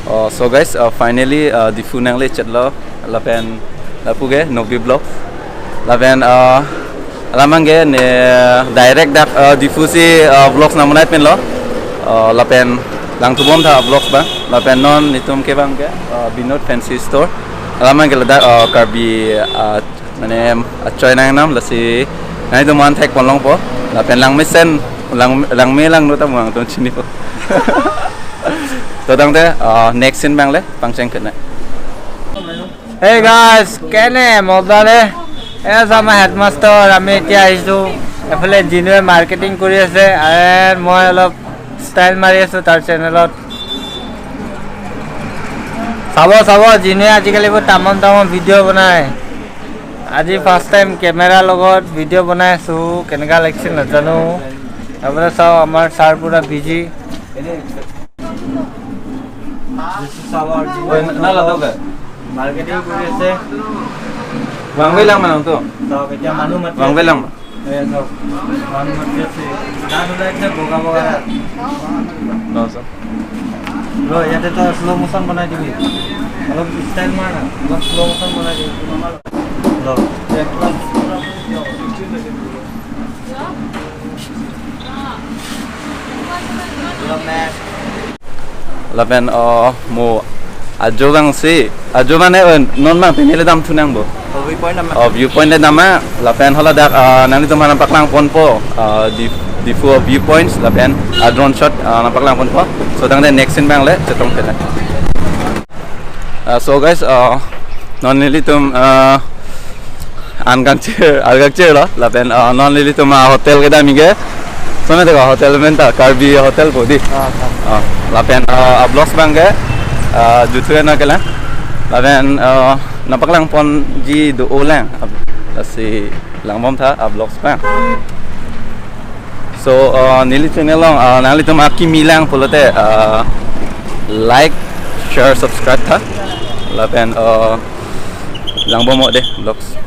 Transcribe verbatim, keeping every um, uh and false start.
Oh, so guys, uh, finally, uh, Diphu nangle chetlo, lapen lapu ke Nobi Vlog. Lapen, uh, alam abangke ne direct dak, uh, Diphu si, uh, vlogs nang bonai pinlo. Uh, lapen langthu bom tha vlogs abang. Lapen non nelitum ke abangke, uh, Binod Fancy Store. Alam abangke ladak, uh, Karbi, uh, mane achoi nangnam lasi nanglitum aphan thek ponlongpo. Lapen langmesen, lang, langme langno ta mo nangtum chinipo. To tangte, uh, next scene abang le pangcheng kena. Hey guys, কেনে মজা নে? এয়া চাম হেডমাষ্টাৰ, আমি এতিয়া আহিছো এফালে জিনুৱে মাৰ্কেটিং কৰি আছে আৰু মই অলপ ষ্টাইল মাৰি আছো তাৰ চেনেলত। চাব চাব, জিনুৱে আজিকালি বহুত তামাম তামাম ভিডিঅ' বনায়। আজি ফাৰ্ষ্ট টাইম কেমেৰা লগত ভিডিঅ' বনাই আছো, কেনেকা লাগিছে নাজানো। তাৰপৰা চাও আমাৰ ছাৰ পুৰা busy. Oi, nala do ke? Marketing কৰি আছে। Vangve lang ma nangtum? চাওক, এতিয়া মানুহ মাতি Vangve আছে। Lang ma? এ, চাওক, মানুহ মাতি আছে। গান ওলাইছে বগা বগা। Lo, sir. ল, ইয়াতে তই শ্ল' ম'চন বনাই দিবি। অলপ ষ্টাইল মাৰ না, অলপ শ্ল' ম'চন বনাই দিবি। Lo. Lapen, uh, mo ajo abang si, ajo mane, uh, non abang pini le damthu nang bo. Oh, view point nama. Oh, view point le dam ma, lapen haladak, uh, nanglitum aphan nangpaklang ponpo, uh, Dip-, Diphu view points, lapen, uh, drone shot, uh, nangpaklang ponpo. So tangte next scene abang le chetong pena. Uh, so guys, uh, non nelitum, uh, an kangchir, an kangchir lo, lapen, uh, non nelitum, uh, hotel kedam ke. So mane ko hotel amen ta Karbi Hotel po di. Ah, ah. Uh, lapen, uh, a vlogs abangke, uh, juthu na kelang. Lapen, uh, nangpaklang ponji do-o lang. Lasi lang bom tha a vlogs abang. So, uh, neli channel along, uh, nanglitum akimi lang pulote, uh, like, share, subscribe tha. Lapen, uh, lang bom mo de vlogs.